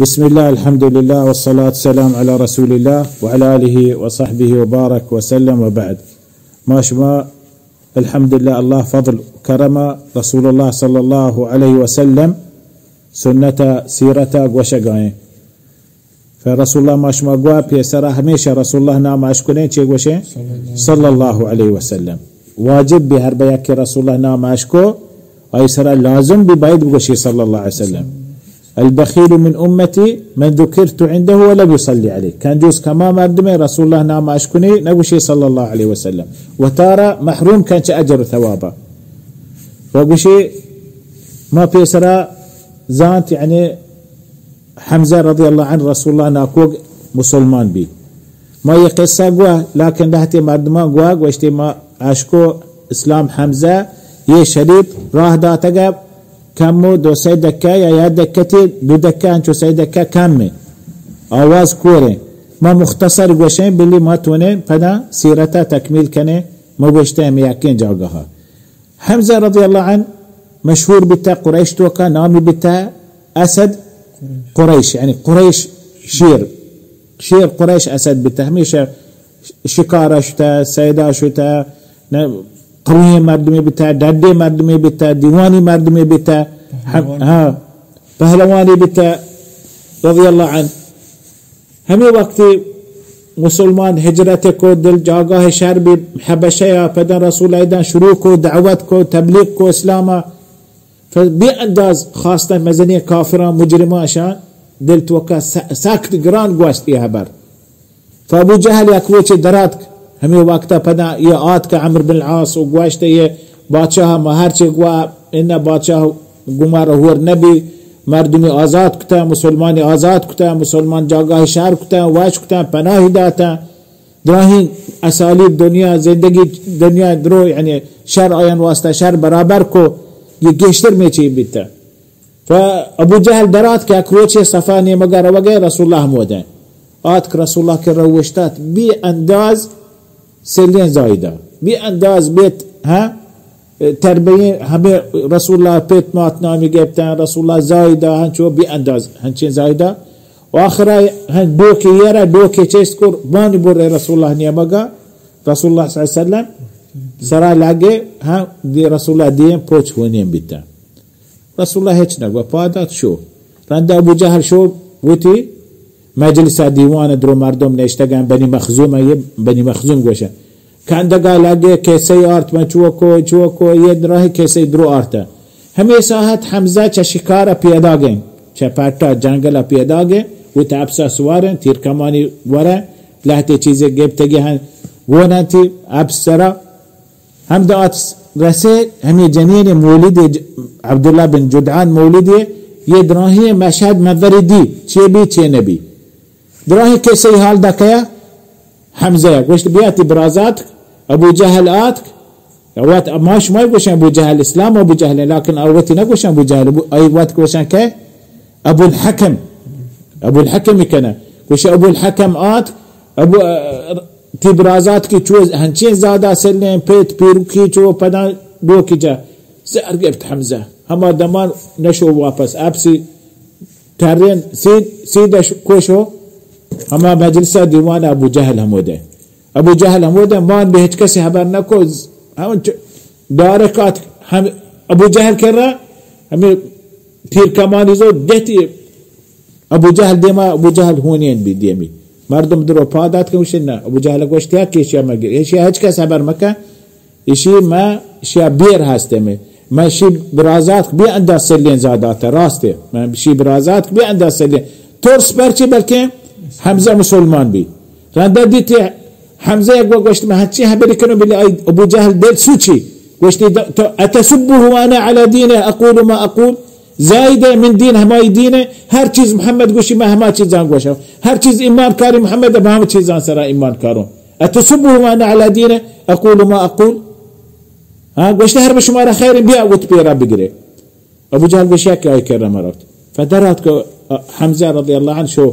بسم الله، الحمد لله، والصلاة والسلام على رسول الله وعلى آله وصحبه وبارك وسلم وبعد. ما شما الحمدلله، الله فضل کرم، رسول الله صلى الله عليه وسلم سنت سیرت گوشگائیں. فرسول الله ما شما گوا پیسرا ہمیشہ رسول الله نام اشکنیں، چے گوشیں؟ صلی الله عليه وسلم. واجب بی ہر بیا کہ رسول الله نام اشکو، آئی سرا لازم بی باید بگوشی صلی الله عليه وسلم. البخيل من أمتي من ذكرت عنده ولم يصلي عليه. کنجوس کما مردمے رسول الله نام اشکنی نگوشی صلی الله عليه وسلم. وتارا محروم کن چه اجر و ثوابا. و گوشی ما پیسرا زانت، یعنی حمزه رضی الله عنه رسول الله ناکوگ مسلمان بی. ما یہ قصہ گوا، لیکن لہتے مردمان گوا گوشتی ما اشکو اسلام حمزه یہ شریف راہ داتگا کمو دو سئے دکہ یا یا دکتی دو دکہ انچو سئے دکہ کم میں آواز کوریں. ما مختصر گوشیں بلی ما تونیں پدا سیرتا تکمیل کنیں. ما گوشتے ہمیں یکیں جاگہا حمزه رضی الله عنه مشهور بیتا قریش توکا، نامی بیتا اسد قریش، یعنی قریش شیر، شیر قریش اسد بیتا. ہمیشہ شکارا شتا، صیدا شتا، نه، قوی مردمی بیتا، ڈڈے مردمی بیتا، دیوانی مردمی بیتا، ہم، ہاں، پہلوانی بیتا رضی الله عنه. ہمے وقتی مسلمان ہجرت کو، دل جاگاہ شر بی، حبشہ یا پدا رسول ایدان شروع کو، دعوت کو، تبلیغ کو اسلاما. ف بے انداز خواستہ مزنی کافران مجرمان شان دل توکا س-، سخت گران گوشت یہ حبر. فابو جہل یک روچے دراتک، ہمے وقتا پدا یہ آتک عمرو بن العاص و گوشت یہ بادشاہ ما ہرچے گوا، ان بادشاہ گمار ہور نبی، مردمی آزاد کتا، مسلمانی آزاد کتا، مسلمان جاگاہ شر کتا، وش کتا، پناہی داتا. دراہیں اسالیب دنیا زندگی، دنیا درو، یعنی شر آیان واسطہ شر برابر کو، یہ گیشتر میں چی بیتا. فابو جہل درات کہ یک روچے صفا نیمگا روگے رسول الله ہمودے. آتک رسول الله کہ روشتات بی انداز سلین زائدہ، بی انداز بیت، ہاں، تربیہ ہمیں رسول الله پیت مات نامی گپتن، رسول الله زائدہ، ہنچو بی انداز، ہنچین زائدہ. و آخرا ہن ڈوکے یرا، ڈوکے چست کر، بانی بر رسول الله نیمگا، رسول الله صلی الله عليه وسلم سرا لگے، ہاں، دی رسول الله دیم پوچ ہونیم بیتا. رسول الله ہچ نگو، پادات شو. رند ابو جہل شو، وتی مجلس دیوان درو مردم نشتگن، بنی مخزوم، یہ بنی مخزوم گوشن. کندگا لگے کیسے آرت، من چوکو، چوکو، یہ راہ کیسے درو آرتا. ہمیں ساعت حمزہ چہ شکار پیدا گئے، چہ پٹا جنگل پیدا گئے، وت اپسا سوارن، تیر کمانی ورن، لہتے چیزے گپتگی ہن، گونن تی اپس سرا. ہمدا آت رسے ہمے جنین مولد ج-، عبدالله بن جدعان مولد، یہ دراہیں مشہد منظر دی، چے بی چے نبی. دراہیں کسے حال دکیا حمزہ گوشت بیا تی برازات، ابو جہل آتک، وت ما شما گوشن ابو جہل، اسلام ابو جہل، لیکن آ وتی نگوشن ابو جہل، ابو، آئی وت گوشن کہ ابو الحکم، ابو الحکم کنه. گوش ابو الحکم آت، ابو، اه، تی برازات کی چو ہنچین زیادہ سلیں، پیت پیروکی چو پدا ڈوکی جا زہر گپت حمزہ. ہما دمان نشو واپس، اپسی ترین سید، سیدش کوشو، ہما مجلس دیوان ابو جہل ہمودے. ابو جہل ہمودے مان بہ ہچ کسی خبر نکو، ہم چ-، ڈائریکٹ آت ہم ابو جہل کرا، ہمیں تیر کمانی زو دہتی ابو جہل دیما، ابو جہل ہونین بی دیمی. مردم درو پادات کہ گوشن نہ، ابو جہل گوشت یا کہ ایشیا مگر، ایشیا ہچ کس خبر مکن، ایشی ما ایشیا بیر ہستے میں، ما ایشی برازات بی انداز سلین زاداتا، راستے، ما ایشی برازات بی انداز سلین. ترس پرچی بلکہ حمزہ مسلمان بی. رنده دیتی حمزہ یک گوشت من ہچی حبری کنو بلی آئی ابو جہل دل سوچی. گوشتی تو اتسبه وانا على دينه اقول ما اقول. زائدہ من دین ہمائی دین ہے، ہر چیز محمد گوشی من ہما چیزاں گوشم، ہر چیز ایمان کاری محمد، من ہما چیزاں سرا ایمان کاروں. اتسبه وانا على دينه اقول ما اقول. ہاں، گوشت ہر بہ شمارا خیر بیا وت پیرا بگرے. ابو جہل گوشی کہ آئی کرا مرات. فدرات کہ حمزہ رضی اللہ عنہ شو،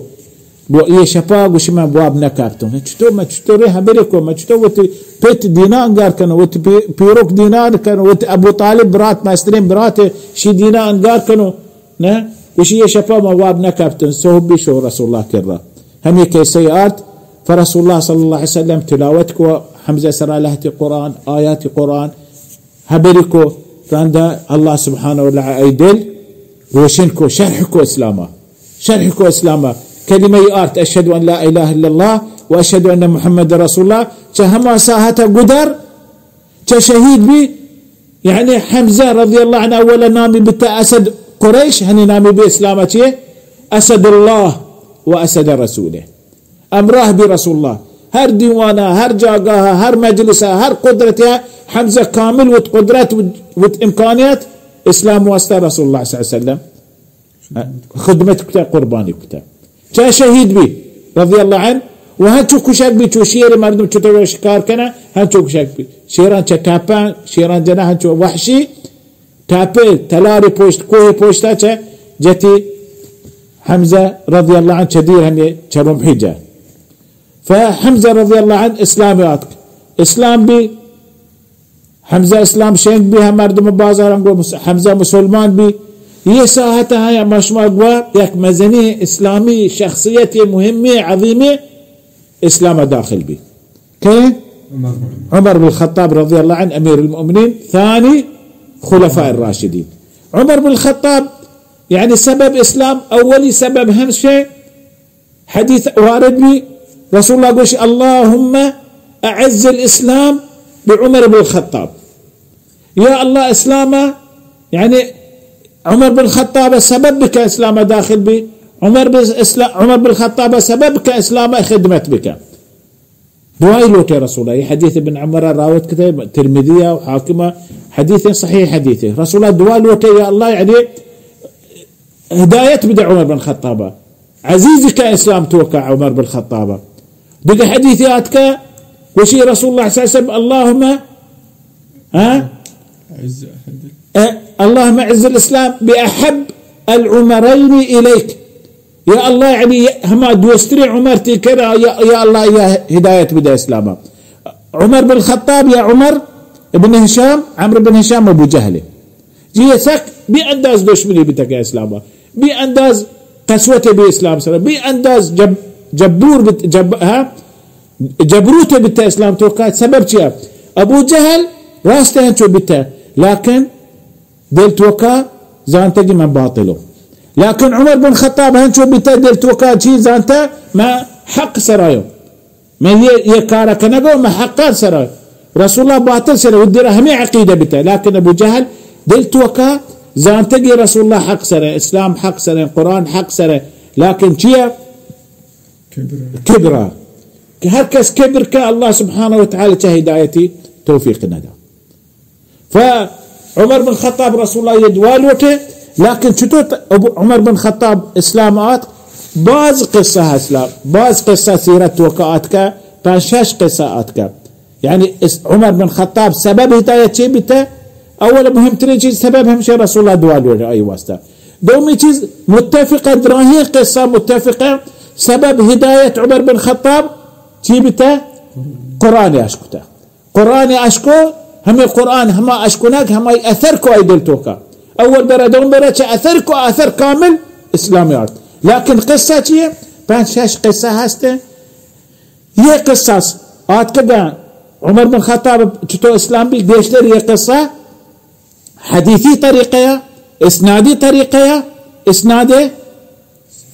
بو یہ شپا گوشی من بواب نکپتوں. چطور، من چطور حبری کو، من چطور وتی پت دینا انگار کنو، وتی پی-، پیروک دینا کنو، وتی ابو طالب برات، مسترین برات، شی دینا انگار کنو، نہ؟ گوشی، یہ شپا ما واب نہ کپتن، صحب بی شو رسول اللہ کرا۔ ہمیں کیسے آرت، فرسول اللہ صلی اللہ علیہ وسلم تلاوت کو، حمزہ سرا لہتی قرآن، آیات قرآن، ہبری کو، رندا اللہ سبحانہ و تعالی ای دل روشن کو، شرح کو اسلاما، شرح کو اسلاما۔ کلمہ آرت، اشہد ان لا الہ الا اللہ و اشہد ان محمد رسول اللہ۔ چہ ہما ساعت گدر، چہ شہید بی، یعنی حمزہ رضی اللہ عنہ اولا نامی بیتا اسد قریش، ہنی نامی بی اسلام چیے؟ اسد اللہ و اسد رسولہ۔ ہمراہ بی رسول اللہ۔ ہر دیوانا، ہر جاگاہا، ہر مجلسا، ہر قدرتیا حمزہ کامل وت قدرت، وت، وت امکانیت اسلام واسطہ رسول اللہ صلی اللہ علیہ وسلم خدمت کتا، قربانی کتا۔ چہ شہید بی رضی اللہ عنہ، و ہنچو کشک بی، چو شیر مردم چطور شکار کنا، ہنچو کشک بی۔ شیران چہ ٹاپا، شیران جنا ہنچو وحشی ٹاپے تلاری پشت، کوہ پشتا چہ جتی حمزہ رضی اللہ عنہ چہ دیر ہمیں چہ رمحی جا۔ فحمزہ رضی اللہ عنہ اسلام آتک۔ اسلام بی، حمزہ اسلام شنگ بی، ہم مردم بازاران گو مس-، حمزہ مسلمان بی۔ یہ ساعت ہاں یا مشما گوا یک مزنی اسلامی شخصیت مہمی عظیمی اسلام داخل بی۔ کہ عمر بن الخطاب رضی اللہ عنہ امیر المؤمنین، ثانی خلفاء الراشدین۔ عمر بن الخطاب، یعنی سبب اسلام، اولی سبب ہمشہ حدیث وارد بی، رسول اللہ گوش، اللهم اعز الاسلام بعمر بن الخطاب۔ یا اللہ اسلام، یعنی عمر بن خطاب سبب بکن اسلام داخل بی، عمر بن اسلام، عمر بن خطاب سبب بکن اسلام خدمت بکن۔ دعائی لوٹے رسول اللہ۔ یہ حدیث ابن عمر راوت کتے، ترمذی و حاکم، حدیث صحیح حدیث۔ رسول اللہ دعا لوٹے، یا اللہ، یعنی ہدایت بدے عمر بن خطاب، عزیز کا اسلام توکا عمر بن خطاب۔ دیگه حدیث آتکا، گوشی رسول اللہ صلی اللہ علیہ وسلم، اللهم، ہاں؟ عز احد. اه، اللهم اعز الاسلام باحب العمرين اليك. یا اللہ، یعنی ہما دوستریں عمر تی کرا، یا، یا اللہ، یا ہدایت بدے اسلام۔ عمر بن خطاب یا عمر ابن ہشام، عمرو بن ہشام ابو جہل۔ جی، یہ سک بے انداز دشمنی بتگ اسلام، بے انداز قسوت بی اسلام سر، بے انداز جب-، جبور بت-، جب-، ہاں، جبروت بت اسلام توکا۔ سبب چیا؟ ابو جہل راست ہنچو بت، لیکن دل توکا زانتگی من باطلو۔ لیکن عمر بن خطاب ہنچو بت، دل توکا چی زانتا؟ من حق سرایو۔ من یہ، یہ کارا کنگو، من حقا سرا۔ رسول اللہ باطل سرا، ودی را ہمیں عقیدہ بتا۔ لیکن ابو جہل دل توکا زانتگی رسول اللہ حق سرا، اسلام حق سرا، قرآن حق سرا۔ لیکن چیا؟ کبرا۔ کبرا۔ کہ ہر کس کبر کا، اللہ سبحانہ و تعالی چہ ہدایتی توفیق ندا۔ فعمر بن خطاب رسول اللہ یہ دعا لوٹے، لیکن چطور ت-، ابو عمر بن خطاب اسلام آت؟ باز قصہ اسلام، باز قصہ سیرت توکا آتکا، پنج شش قصہ آتکا۔ یعنی اس عمر بن خطاب سبب ہدایت چی بیتا؟ اول مہمترین چیز سبب ہمشہ رسول اللہ دعا لوٹے آئی واسطہ۔ دومی چیز متفقہ، دراہیں قصہ متفقہ، سبب ہدایت عمر بن خطاب چی بیتا؟ قرآن اشکتا۔ قرآن اشکو، ہمیں قرآن ہما اشکنگ، ہمائی اثر کو آئی دل توکا۔ اول برا، دوم برا، چہ اثر کو اثر کامل اسلام آرت۔ لیکن قصہ چیے؟ پنج شش قصہ ہستے۔ یہ قصہ آتکگا عمر بن خطاب چطور اسلام بی، گیشتر یہ قصہ حدیثی طریقہ یا، اسنادی طریقہ یا، اسناد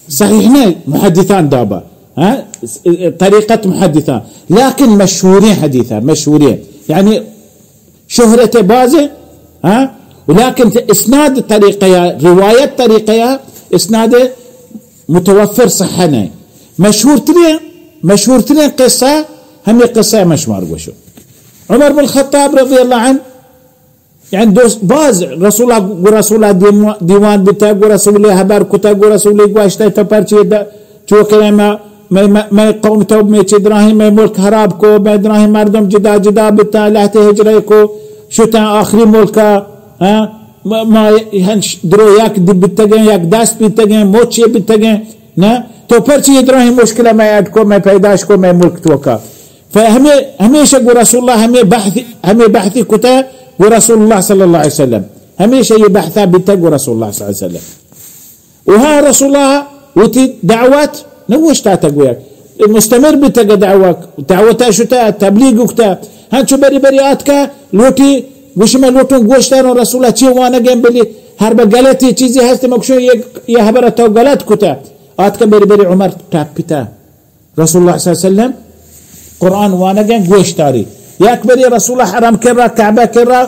صحیح نہ، محدثان دابا، ہاں، طریقت محدثان، لیکن مشہوریں حدیث ہے، مشہوریں، یعنی شہرت باز ہے، ہاں، لیکن اسناد طریقہ یا، روایت طریقہ یا، اسناد متوفر صحہ نہیں۔ مشہور ترین، مشہور ترین قصہ، ہمیں قصہ مشمار گوشو۔ عمر بن خطاب رضی اللہ عنہ، یعنی دوست باز رسول، گو رسول دیوان، دیوان بیتا، گو رسول حبر کتا، گو رسول گوشتا، تو پرچی دا چو کرے ما، میں، میں، میں قوم تو میں چہ دراہیں، میں ملک خراب کو، میں دراہیں مردم جدا جدا بیتا، لہتے ہجرہ کو، شتاں آخری ملکا، ہاں، ما، ما ہنچ درو یک دی بیتگیں، یک دست بیتگیں، موچے بیتگیں، نہ؟ تو پرچی دراہیں مشکل میں اڈ کو، میں پیداش کو، میں ملک توکا۔ فہمے، ہمیشہ گو رسول اللہ ہمیں بحث، ہمیں بحثی کتا گو رسول اللہ صلی اللہ علیہ وسلم۔ ہمیشہ یہ بحثا بیتا گو رسول اللہ صلی اللہ علیہ وسلم۔ و ہاں رسول اللہ وتی دعوت نہ اوشتاتگ، گویا مستمر بیتگ دعوت، دعوت شتہ، تبلیغ کتہ، ہنچو بری بری آتکہ، لوٹی گوشی، من لوٹوں گوشتاروں رسول اللہ چی وانگیں، بلی ہر بہ غلطی چیزی ہست، من گوشوں یہ، یہ حبر تو غلط کتہ۔ آتکہ بری بری عمر ٹپتہ۔ رسول اللہ صلی اللہ علیہ وسلم قرآن وانگیں گوشتاری۔ یک بری رسول اللہ حرم کرا، کعبہ کرا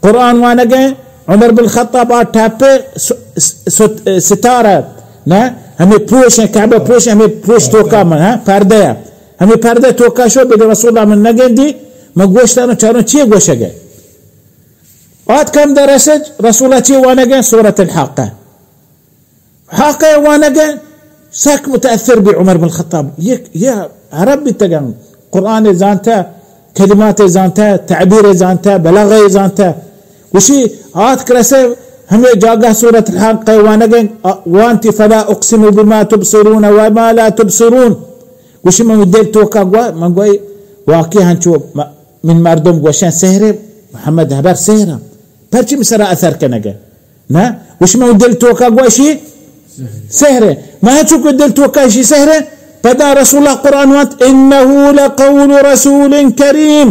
قرآن وانگیں، عمر بن خطاب آ ٹپے س-، س-، ست-، ستارہ، نہ، ہمیں پوش ہیں، کعبہ پوش ہیں، ہمیں پوش توکا من، ہاں، پردہ ہے۔ ہمیں پردہ توکا شو، بلی رسول اللہ من نگندی، من گوشتاروں چاروں چی گوشگے۔ آتکہ ہمدا رسج، رسول اللہ چی وانگیں، سورۃ الحاقہ۔ حاقہ وانگیں، سک متاثر بی عمر بن خطاب۔ یہ، یہ عرب بیتگن، قرآن زانتہ، کلمات زانتہ، تعبیر زانتہ، بلاغہ زانتہ۔ گوشی، آتک رسے ہمیں جاگہ سورۃ الحاقہ وانگیں، آ، وانتی، فلا اقسم بما تبصرون وما لا تبصرون۔ گوشی، من دل توکا گوا، من گوئی، واقعی ہنچو م-، من مردم گوشن سحر، محمد حبر سحر۔ پرچی من سرا اثر کنگے؟ نہ، گوشی من دل توکا گوشی سحر ہے۔ من چونکہ دل توکا شی سحر ہے، پدا رسول اللہ قرآن وانت، انه لقول رسول کریم۔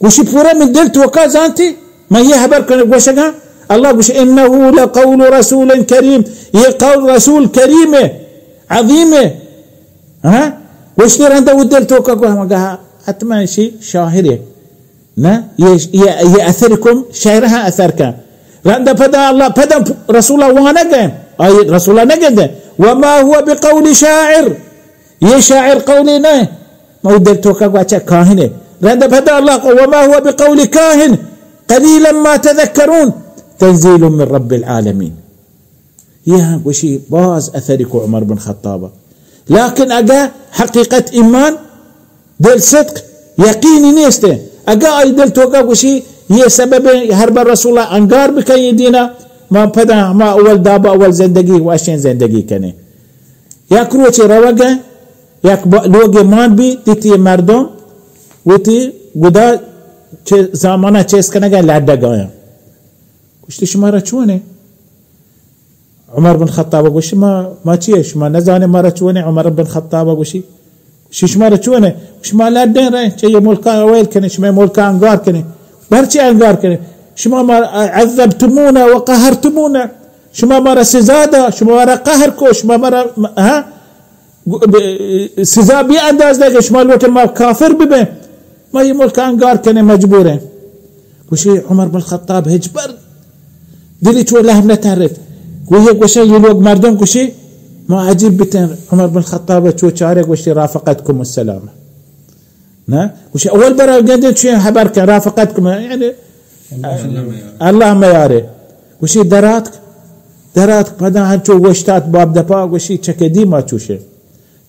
گوشی پورا من دل توکا زانتی، من یہ حبر کنے گوشگا، اللہ گوشی، انه لقول رسول کریم، یہ قول رسول کریم ہے، عظیم ہے۔ ہاں؟ گوشتی رندا و دل توکا گوشی، من گہا حتما شی شاعر ہے۔ نہ، یہ، یہ، یہ اثر کم، شعر ہاں اثر کن۔ رند پدا اللہ، پدا رسول اللہ وانگیں، آئی رسول اللہ نگندے۔ وما هو بقول شاعر، یہ شاعر قولی نہیں۔ مو دل توکا گوا چا کاہن ہے۔ رند پدا اللہ کو، وما هو بقول كاهن، قليلا ما تذكرون، تنزيل من رب العالمين۔ یہ ہاں گوشی باز اثری کو عمر بن خطاب۔ لیکن اگہ حقیقت ایمان، دل صدق، یقینی نیست ہے۔ اگہ آئی دل توکا گوشی، یہ سبب ہے، ہر بر رسول اللہ انگار بکن یہ دینا، ما پدا ہما اول دابا اول زندگی، واشیں زندگی کنے۔ یک روچے روگے، یک با-، لوگے مان بی، دیتی مردم، وتی گدا چہ زامانہ چیز کنگا لڈگایا۔ گوشتی، شمارا چونے؟ عمر بن خطاب گوشی، ما، ما چیے؟ شما نزانے مارا چونے؟ عمر بن خطاب گوشی، شی شمارا چونے؟ شما لڈیں رہے، چہ یہ ملکا اویل کنے، شما ملکا انگار کنے۔ برچی انگار کنے؟ شما ما عذبتمونا و قهرتمونا۔ شما مارا سزا دا، شما مارا قهر کو، شما مارا، ہاں؟ گو-، ب-، سزا بی انداز دے کہ شما لوٹے ما کافر ببیں، ما یہ ملک انگار کنے مجبور ہیں۔ گوشی عمر بن خطاب ہچبر دلی چو لہم نہ ترت۔ گوشی، گوشی یہ لوگ مردم گوشی، ما عجیب بتن۔ عمر بن خطاب چو چارے گوشی، رافقتکم السلام۔ نہ؟ گوشی اول برا گندے چویں حبر کن، رافقتکم، یعنی اللہ میارے۔ گوشی دراتک، دراتک پدا ہنچو گوشتات باب دپا، گوشی چکے دیما چوشے۔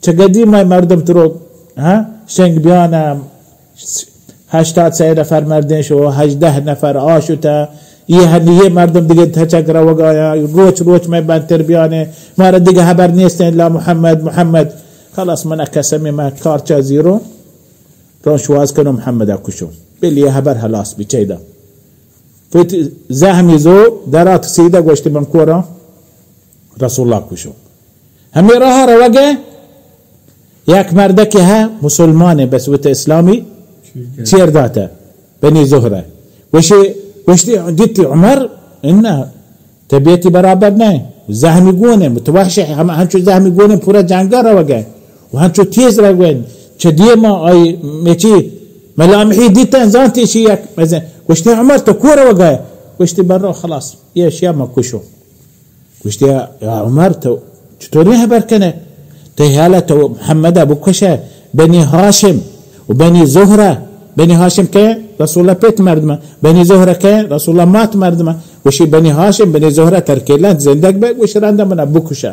چہ گدی مئے مردم ترو، ہاں، شنگ بیان، ہشتاد سئے نفر مردین شو، ہژدہ نفر آ شتہ، یہ ہنی یہ مردم دیگہ تچک روگایا، روچ روچ مئے بنتر بیانے، مارا دیگہ حبر نیستیں الا محمد، محمد۔ خلاص من قسم، من کارچا زیرو، رون شواز کنو محمد کشو۔ بل یہ حبر حلاس بی چیدا۔ پت زہمی زو درات سیدہ گوشت من کورا رسول اللہ کشو۔ ہمے راہ روگے یک مردکے ہے مسلمانے، بس وت اسلامی چیر داتا، بنی زہرہ۔ گوشی، گوشتی، دیتی عمر، انا طبیعتی برابر نہیں، زہمی گونے، متوحش، ہم، ہنچو زہمی گونے پورا جنگا روگے، و ہنچو تیز روگے، چہ دیما آئی میچی ملامحی دیتن، زانتی شی یک مزن۔ گوشتی، عمر تو کو روگے؟ گوشتی، برو خلاص، یہ شیا ما کشو۔ گوشتی، یا عمر، تو چطوری حبر کنے؟ تو حالا تو محمد بکشے، بنی ہاشم و بنی زہرہ، بنی ہاشم کہ رسول اللہ پت مردمہ، بنی زہرہ کہ رسول اللہ مات مردمہ۔ گوشی، بنی ہاشم، بنی زہرہ ترکیلن زندگ بے، گوش رندہ منا بکشا۔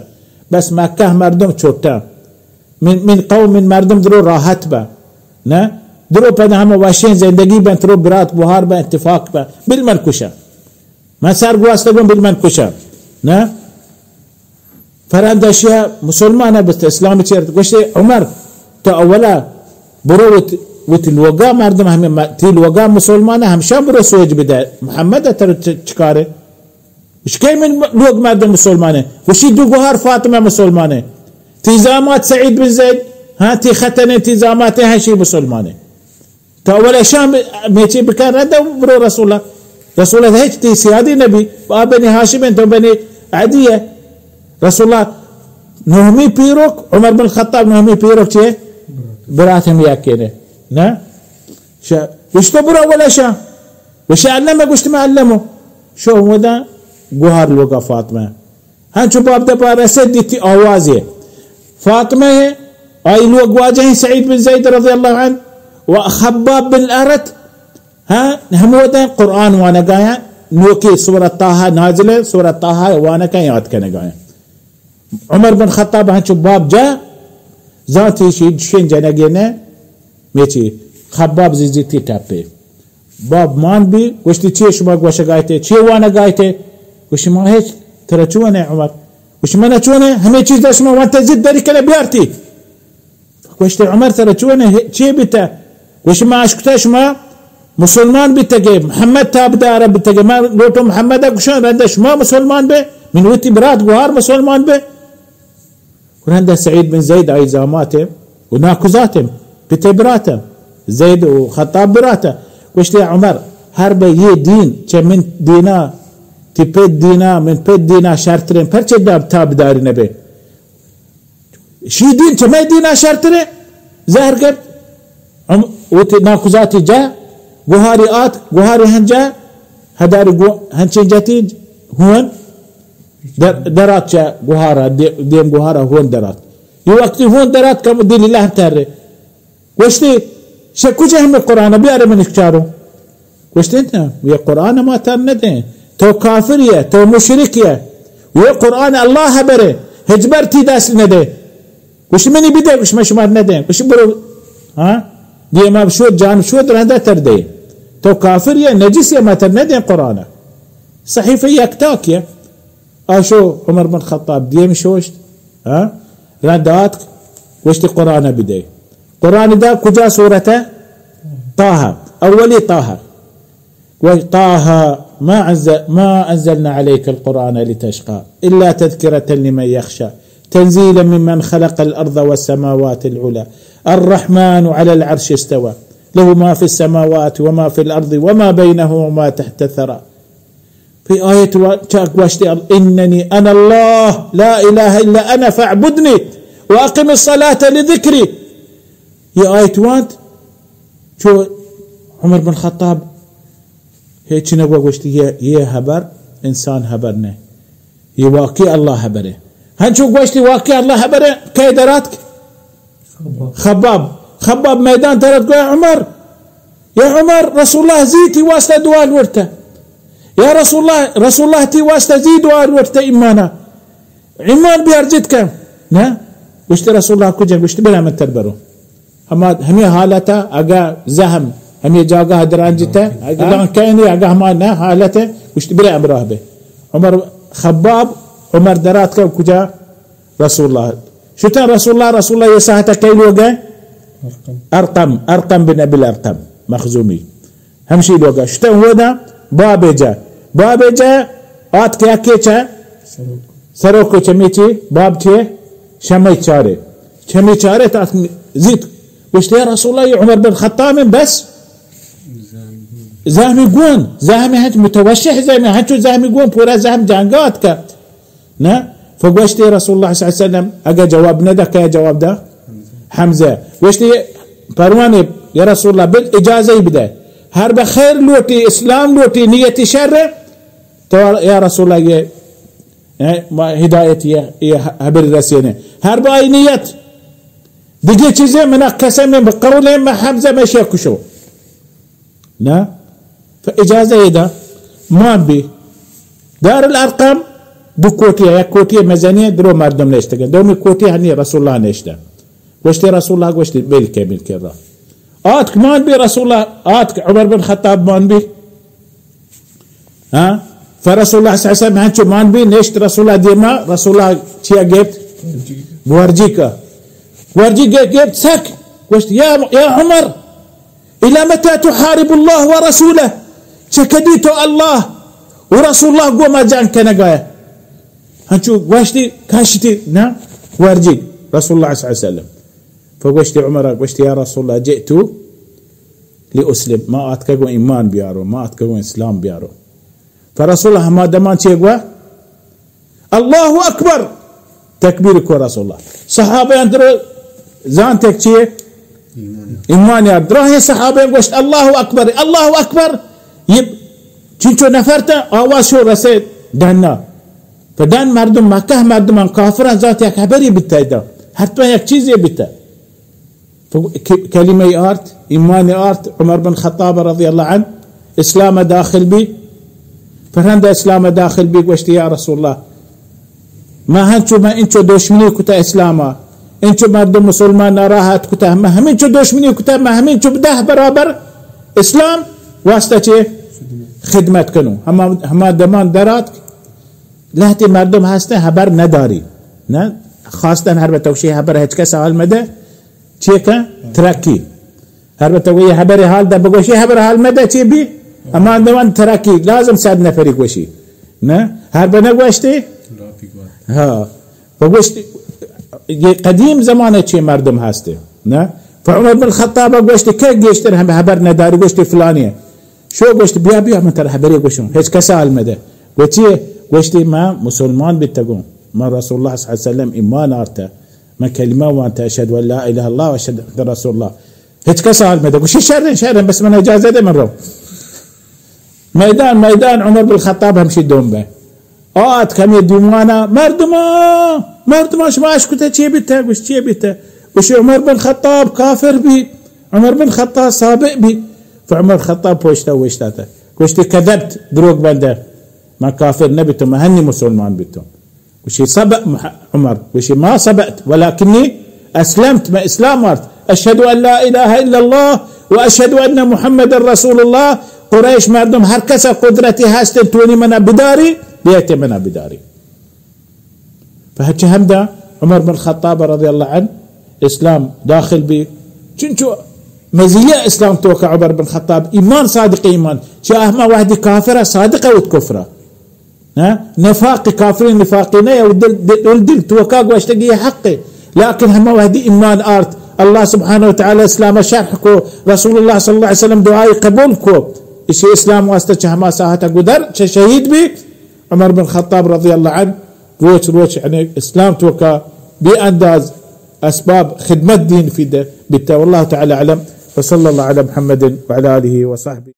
بس مکہ مردم چھوٹا۔ من، من قوم، من مردم درو راحت با۔ نہ؟ درو پدا ہم وشیں زندگی بن، ترو برات بہار با، اتفاق با۔ بل من کشا۔ من سر گواستگوں، بل من کشا۔ نہ؟ فرند اشیا مسلمان بست، اسلام چیر۔ گوشتے، عمر، تو اولا برو وت، وت لوگا مردم ہمیں م-، تی لوگا مسلمان ہمشان برو سوج بدے۔ محمد تر چ-، چکارے؟ گوشی، کئے من لوگ مردم مسلمانے؟ گوشی، دو گوہار فاطمہ مسلمانے۔ تی زامات سعید بن زید، ہاں، تی ختنے، تی زامات ہیں، شی مسلمانے۔ تا اول شام میچی بکن رد برو رسول اللہ۔ رسول اللہ ہچ تی سیادی نبی، آ بنی ہاشم انت، تو بنی عدی ہے۔ رسول اللہ نہمی پیروک، عمر بن خطاب نہمی پیروک چیئے؟ برات ہم یکینے۔ نا؟ شا-، گوشت برو اول شام۔ گوشی، علم؟ گوشت، ما علمو۔ شو ہمودا گوہار لوگا فاطمہ۔ ہنچو باب دپا رسید، دیتی آوازے۔ فاطمہ ہے، آئی لوگ واجہ ہیں سعید بن زید رضی اللہ عنہ و خباب بن الارت، ہاں، ہمودا قرآن وانگایا، نوکی سورہ طٰہٰ نازل ہے، سورہ طٰہٰ وانگا یاد کنگایا۔ عمر بن خطاب ہنچو باب جا، زانتی شی شین جنگے نے، میچی خباب زیزی تی ٹپے۔ باب مان بی، گوشتی، چی شما گوشگایتے، چی وانگایتے؟ گوشی، ما ہچ، ترا چونے عمر؟ گوشی، من چونے، ہمیں چیز شما وانتے زید دری کنے بیارتی۔ گوشتی، عمر ترا چونے، چی بیتا؟ گوشی، ما اشکتا شما مسلمان بیتگے، محمد تابدار بیتگے، ما لوٹو محمد گوشان رند شما مسلمان بے، من وتی برات گوہار مسلمان بے۔ رندا سعید بن زید آئی زامات و ناکوزات، پت برات، زید و خطاب برات۔ گوشتی، عمر، ہر بہ یہ دین چہ من دینا، تی پت دینا، من پت دینا شرتریں، پرچہ داب تابداری نبے؟ شی دین چہ مئے دینا شرتریں؟ زہر گپت۔ ہم وتی ناکوزاتی جا، گوہاری آت، گوہاری ہنجا، ہداری گو-، ہنچیں جتی ہون در-، درات چہ گوہارا، دے-، دیم گوہارا ہون درات۔ یہ وقتی ہون درات کم دلی لہر ترے۔ گوشتی، شہ کجا ہمیں قرآن بیارے من چاروں؟ گوشتی، نا، یہ قرآن ما تر نہ دیں۔ تو کافر یہ، تو مشرک یہ۔ یہ قرآن اللہ برے، ہچبر تی دست نہ دے۔ گوشی، منی بدے، گوشی، من شمار ندیں۔ گوشی، برو۔ ہاں؟ دیما شود، جان شود، رندا تر دے۔ تو کافر یا نجس یا، ما تر ندیں قرآن۔ صحیفہ یک تاک یا۔ آشو عمر بن خطاب دیم شوشت۔ ہاں؟ رندا آتک، گوشتی، قرآن بدے۔ قرآن دا کجا سورت ہے؟ طٰہٰ۔ اولی طٰہٰ۔ و طٰہٰ ما أنزل-، ما أنزلنا عليك القرآن لتشقى إلا تذكرة لمن يخشى تنزيلا ممن خلق الأرض والسماوات العلى الرحمن على العرش استوى له ما في السماوات وما في الأرض وما بينهما وما تحت الثرى۔ پہ آیت وا-، چا گوشتے، إنني أنا الله لا إله إلا أنا فاعبدني وأقم الصلاة لذكري۔ یہ آیت وانت، چو عمر بن خطاب ہچ نہ گوشتی، یہ، یہ حبر انسان حبر نہ، یہ واقعی اللہ حبر ہے۔ ہنچو گوشتی، واقعی اللہ حبر ہے، کئے دراتک؟ خباب۔ خباب میدان درات، گویا، عمر، یا عمر، رسول اللہ زی تی واسطہ دعا لوٹتا۔ یا رسول اللہ، رسول اللہ تی واسطہ زی دعا لوٹتا ایمانا۔ ایمان بیار جت کن۔ نہ؟ گوشت، رسول اللہ کجا؟ گوشت، بلا من تر برو۔ ہما، ہمیں حالتا اگا زہم، ہمیں جاگہ دران جتا، اگا کہیں، اگا ہما نہ حالت ہے، گوشت، بلا امراہ بے۔ عمر، خباب، عمر درات کا کجا؟ رسول اللہ۔ شتن رسول اللہ، رسول اللہ یہ ساعتا کئی لوگ ہیں؟ ارقم۔ ارقم، ارقم بن ابی الارقم مخزومی۔ ہمشی لوگا شتہ ہودا باب جا، باب جا آتک یکے چہ سروک چمی چی باب چی شمی چارے، شمی چارے تا زیت۔ گوشت، یا رسول اللہ، یہ عمر بن خطاب ہیں، بس زہمی گون، زہمی ہنچ متوشح، زہمی ہنچو زہمی گون، پورا زہم جنگات کا۔ نہ؟ فگوشتی رسول اللہ صلی اللہ علیہ وسلم، اگہ جواب نہ دا، کیا جواب دا؟ حمزہ۔ گوشتی، پروانے، یا رسول اللہ، بل اجازہ ہی بدے۔ ہر بہ خیر لوٹی، اسلام لوٹی، نیتی شر، تو یا رسول اللہ، یہ، اے، ما ہدایت یہ، یہ حبر رسینے۔ ہر بہ آئی نیت، دیگه چیزے منا قسم بہ قولے، ما حمزہ میں شیخ کشو۔ نہ؟ فاجازہ ادا مان بی۔ دار الارقم دو کوٹی، یک کوٹی مزنی، درو مردم نشتگن۔ دومی کوٹی ہنی رسول اللہ نشتہ۔ گوشتی رسول اللہ گوشتی، بلکہ، بلکہ را۔ آتک مان بی رسول اللہ، آتک عمر بن خطاب مان بی۔ ہاں؟ فرسول اللہ صلی اللہ علیہ وسلم ہنچو مان بی، نشت رسول اللہ دیما، رسول اللہ چیا گپت؟ گورجی کا۔ گورجی گپت، گپت سک۔ گوشت، یا، یا عمر، إلى متى تحارب الله ورسوله؟ چہ کدی تو اللہ و رسول اللہ گوما جنگ کنگا، ہنچو گوشتی کشتی، نہ، ورجی رسول اللہ صلی اللہ علیہ وسلم. فگوشتی عمر، گوشتی: یا رسول اللہ، جئت لأسلم، ما آتکگوں ایمان بیارو، ما آتکگوں اسلام بیارو. فرسول اللہ ہما دمان چے گوا؟ اللہ اکبر! تکبیر کو رسول اللہ. صحابہ اندر زانت یک چیے؟ ایمان. ایمان یار. دراہیں صحابہ گوشت: اللہ اکبر، اللہ اکبر. یہ چنچو نفر تا آواز شو رسے ڈنا. پہ ڈن مردم، مکہ مردمان، کافران زانت یک حبری بیتا ادا. حتما یک چیزے بیتا. تو ک-، کلمہ آرت، ایمان آرت، عمر بن خطاب رضی اللہ عنہ اسلام داخل بی. فرہند اسلام داخل بی، گوشتی: یا رسول اللہ، ما ہنچو، ما انچو دشمنی کتا اسلاما، انچو مردم مسلمان ناراحت کتا، ما ہمینچو دشمنی کتا، ما ہمینچو دہ برابر اسلام واسطہ چے خدمت کنو. ہما، ہما دمان درات، لہتے مردم ہستن حبر نداری، نہ، خواستن ہر بتوشی حبر ہچ کس حال مدے، چے کن؟ ترکی. ہر بتو یہ حبر حال دا بگوشی، حبر حال مدے چے بی؟ اما دوان ترکی، لازم صد نفری گوشی. نہ؟ ہر بنہ گوشتی؟ ہاں. بگوشتی، یہ قدیم زمانے چے مردم ہستے. نہ؟ فعمر بن خطاب گوشتی، کہ گیشتر ہم حبر نداری، گوشتی فلانی ہے. شو گوشت، بیا، بیا، من ترا حبرے گوشوں. ہچ کس حال مدے. گوشتی، گوشتی، من مسلمان بیتگوں. من رسول اللہ صلی اللہ علیہ وسلم ایمان آرتہ. من کلمہ وانتہ، اشہد ان لا الہ الا اللہ و اشہد ان رسول اللہ. ہچ کس حال مدے. گوشتی، شریں، شریں، بس من اجازت دے، من رو. میدان، میدان عمر بن خطاب ہمشی دوم بے. آت کمی دیوانا، مردمان، مردمان، شما اش کتے چی بیتے؟ گوشت، چی بیتے؟ گوشت، عمر بن خطاب کافر بی، عمر بن خطاب سابق بی. فعمر خطاب پوشتا وشتاتا. گوشتی، کذبت، دروگ بندہ. من کافر نبیتم، من ہنی مسلمان بیتم. گوشی، سبق مح-، عمر. گوشی، ما سبقت، ولکنی اسلمت، من اسلام آرت. اشهد ان لا اله الا الله و اشهد ان محمد رسول الله. قریش مردم ہر کسا قدرتی ہستن، تونی منا بداری، بیایتے منا بداری. پہ ہرچہ ہمدا عمر بن خطاب رضی اللہ عنہ اسلام داخل بی. چنچو مزیہ اسلام توکا عمر بن خطاب ایمان، صادق ایمان. چہ ہما وحدی کافر صادق اوت کفرا. ہاں؟ نفاق کافرین نفاقی نہ، او دل، دل، دل، دل توکا گوشتگی حق ہے. لیکن ہما وحدی ایمان آرت، اللہ سبحانہ و تعالی اسلام شرح کو، رسول اللہ صلی اللہ علیہ وسلم دعائی قبول کو. اسی اسلام واسطہ چہ ہما ساعت گدر، چہ شہید بی. عمر بن خطاب رضی اللہ عنہ روچ روچ یعنی اسلام توکا بے انداز اسباب خدمت دین فیدہ بیتا. واللہ تعالی اعلم. وصلی اللہ علی محمد وعلی آلہ وصحبہ.